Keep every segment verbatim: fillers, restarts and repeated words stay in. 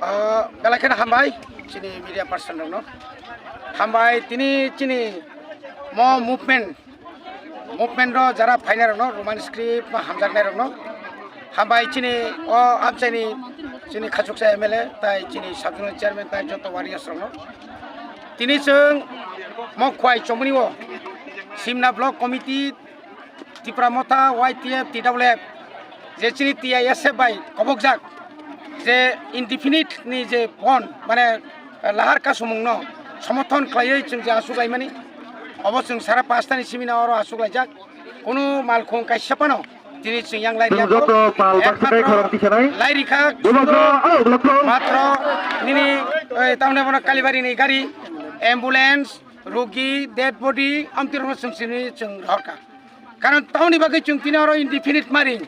Ah, belai kheno hambai chini media person rokno. Hambai tini chini mo movement, movement ro jara phainai rokno, Roman script ma hamjaknai rokno. Hambai chini o amchaini chini khachuksa M L A tai chini sub zonal chairman tai joto warriors rokno. Tini chwng mo khwai chomoni o Simna Block Committee Tipra Motha, Y T F, T W F, je chini T I S F bai kobokjak, je indefinite ni je bon, mane lahar kasumung no somorthon khlaiwi chwng je aswk laimani, obo chwng sara pasta ni simi no oro aswk laijak, kunu malkhung kaisa phano tini chwng yang lai Chwng rwya joto kho. Pal baksa Ekmatro khorang tisanai. Lai rikha Bebak sudo no, oh, belok no. Matro nini, eh, tamne bono Kalibari ni gari, ambulance, rogi, dead body, amtwi rokno chwng sini chwng rohorkha. Karon tamoni bagwi chwng tini oro indefinite mari.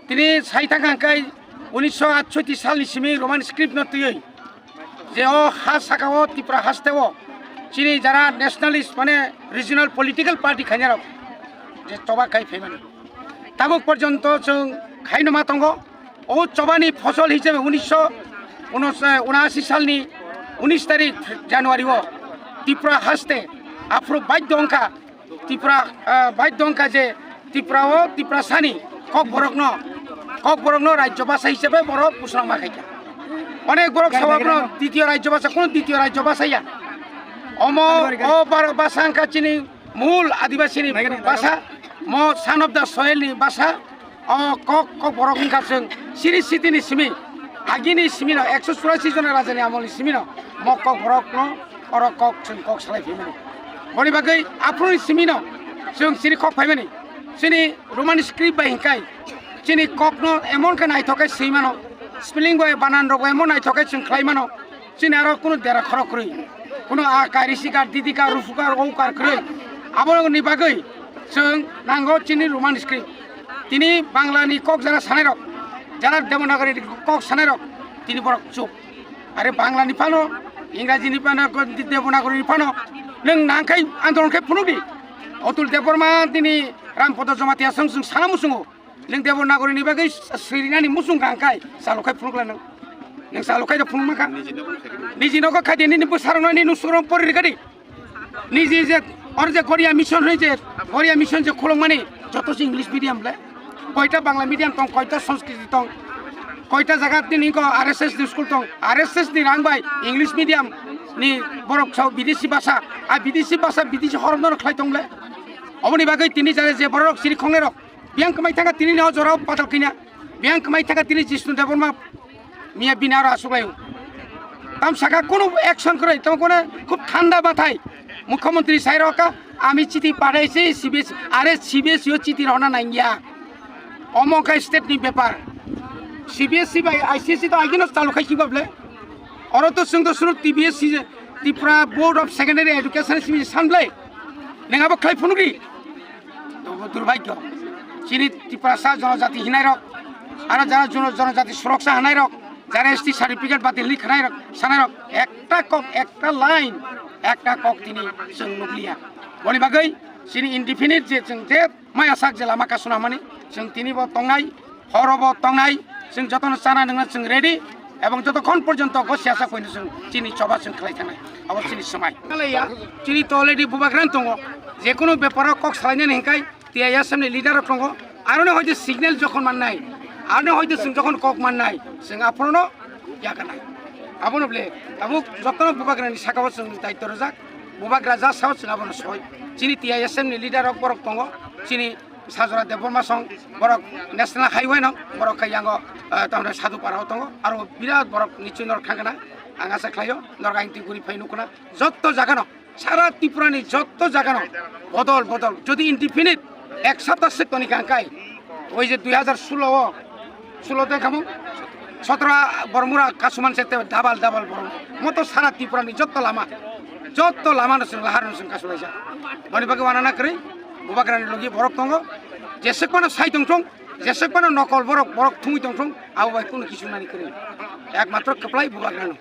Tini sai thangkha hwnkhe unisho atshotti salni simi Roman script no twiwi je o ha saka o Tripura haste o chini jara nationalist mane regional political party khainai rok je choba khai phaimani. Tabuk porjonto chwng khaino ma tongo. O chobani phosol hisabe unisho unashi salni unis tarik January o Tripura haste aphuru baidhyo wngkha Tripura, ah, baidhyo wngkha je Tripura o Tiprasani Kokborokno, Kokborokno rajyo basa hisabe borok buswrangma khaikha. Onek borok sawakno ditiyo rajyo basa, kunu ditiyo rajyo basa ya. Omo o bar-, basa wngkha chini mul Adibasini basa, mo son of the soil ni basa, o kok, Kokborok wngkha chwng siri sitini simi, agini simi no ekso churasi jona rajani amolni simi no mo Kokborok no oro kok chwng kok salai phaimani. Boni bagwi aphuruni simi no chwng sini kok phaimani. Chini Roman script bai hinkai chini kok no emon khe naithok khe swi mano, spelling bai banan rok bai emon naithok khe chwng khlai mano. Chini aro kunu dera khorok kwrwi, kunu a kairisi kar, didi kar, rufu kar, ou kar kwrwi. Aboni bagwi chwng nango chini Roman script. Tini Bangla ni kok jara sanai rok, jara Devanagari ni kok sanai rok, tini borok chup. Are Bangla ni phano, Ingraji ni phano, Devanagari ni phano, nwng nangkhai andolon khe phunukdi. Otul Debbarma tini Rampada Jamatia song song sana musungo. Nwng Devanagari ni bagwi swirinani muchung kha hwnkhe chalokhai phunukla nwng. Nwng chalokhai da phunukma kha. Niji nogo khaidi nini bwsarokno nini nusurok pori rikadi. Niji je or je Goria Mission hoi je, Goria Mission je khulokmani joto se English medium le. Koita Bangla medium tong, koita Sanskrit tong, koita jaga tini ko R S S ni school tong, R S S ni rang bai English medium ni borok sao bidesi basa, a bidesi basa bidesi horokno khlai tong le. Oboni bagwi tini jare je borok siri khongnai rok, Biyang kwmai thangkha tini ni o jorao patal kanya. Biyang kwmai thangkha tini Jishnu Debbarma miya bini aro aswk laio. Tam saka kunu action kwrwi, tamo kunu khub thanda bathai. Mukhyamantri sai rokha, ami chiti padhaisi C B S E, are C B S E o chiti rona nangya. Omo khe state ni bepar. C B S E bai I C S E to agino chalu khai kiba ble. Oro to chwng to suru T B S E, Tripura Board of Secondary Education simi san ble. Nengabo khlai phunukri. Tobo durbhagyo. Chini Tiprasa jonojati hinai rok, aro jara jono-, jonojati suroksa hinai rok, jara S T certificate batil ni khnai rok, sanai rok, ekta kok, ekta line, ekta kok tini chwng nukliya. Boni bagwi chini indefinite je chwng je maya sak je lama kasuna mani chwng tini bo tongnai, horo bo tongnai, chwng jotono chana nungna chwng ready, ebong jotokhon porjonto go siyasa koino chwng chini choba chwng khlai thangnai, abo chini swmai. Chini to already bubagrani tongo, jekunu beparo kok salainani hinkai, T I S F ni leader rok tongo, aroni hoite signal jokhon mannai, aroni hoite chwng jokhon kok mannai, chwng aphorono yakanai. Abono ble, tabuk jotono bubagrani sakao chwng daityo rwjak, bubagra ja sao chwng abono soi. Chini T I S F ni leader rok borok tongo, chini Sajora Debbarma song, borok National Highway no, borok khe yango, eh, tamre Sadhu Para o tongo, aro birat borok nichoi norok thangkana, ang asa khlaio, norok aing twi guri phai nukuna, jotto jaga no. Sara Tripura ni jotto jaga no bodol bodol. Jodi indefinite ek sapta sik toni kangkai, oi je dui hajar sulo o, sulo de kamu, sotro Bormura kasuman sete double double Bormura. Moto sara Tripura ni jotto lama, jotto lama no sing lahar no sing kasulaisa. Boni bagwi wana na kwrwi, bubagrani logi borok tongo. Jesek mano sai tongthong, jesek mano nokol borok, borok thumwi tongthong, abo bai kunu kisu nani kwrwi. Ekmatro kwplai bubagrano.